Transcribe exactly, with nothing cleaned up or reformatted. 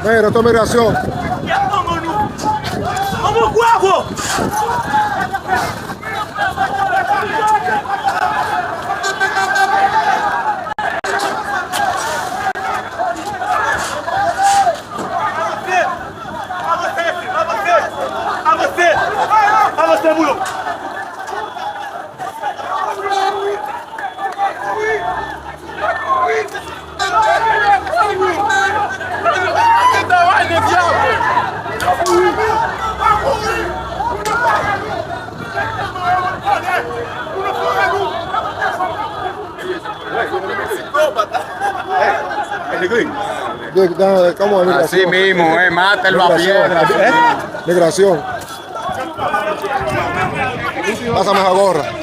Mira, toma reacción. De- de- ¿Cómo? Así mismo, eh, mata el papel. Migración. Pásame esa gorra.